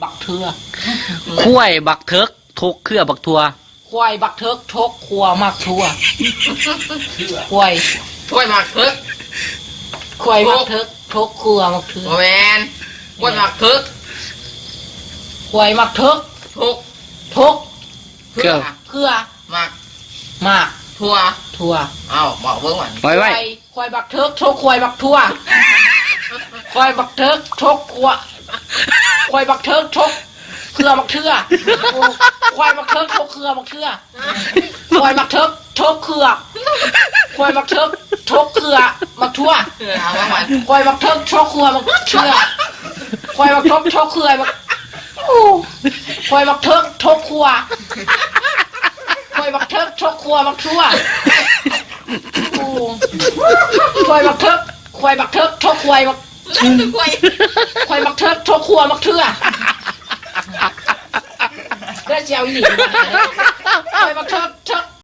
ບັກເທື່ອ. ຄວາຍບັກເຖິກ ທົກເຄືອບັກຖົ່ວ. ຄວາຍບັກເຖິກ ທົກຄົວໝາກຖົ່ວ. ຄວາຍ ຄວາຍບັກເຖິກ ຄວາຍບັກເຖິກ ທົກຄົວໝາກເທື່ອ. ບໍ່ແມ່ນ ຄວາຍບັກເຖິກ ຄວາຍບັກເຖິກ ທົກ ທົກ ເຄືອ ເຄືອ ໝາກ ໝາກ ຖົ່ວ ຖົ່ວ. ເອົ້າ ບອກເບິ່ງວ່າ ໄວໆ ຄວາຍ ຄວາຍບັກເຖິກ ທົກຄວາຍບັກຖົ່ວ. ຄວາຍບັກເຖິກ ທົກຄົວ ຄວາຍບັກເຖິກ ທົກເຄືອບັກເທື່ອ. ຄວາຍບັກເຖິກ ທົກເຄືອບັກເທື່ອ. ຄວາຍບັກເຖິກ ທົກເຄືອ ຄວາຍບັກເຖິກ ທົກເຄືອບັກຖົ່ວ. ເອີ ເອົາ ເອົາ ເອົາ ຄວາຍບັກເຖິກ ທົກຄົວບັກເທື່ອ. ຄວາຍບັກເຖິກ ທົກເຄືອບັກ ໂອ້ ຄວາຍບັກເຖິກ ທົກຄົວ ຄວາຍບັກເຖິກ ທົກຄົວບັກຖົ່ວ. ໂອ້ ຄວາຍບັກເຖິກ ຄວາຍບັກເຖິກ ທົກຄວາຍບັກ ຄວາຍ ຄວາຍບັກເຖິກ ທົກຄົວບັກເທື່ອ. ແລ້ວຊິເອົາອີ່ຫຼີ ຄວາຍບັກເຖິກ ເຖິກ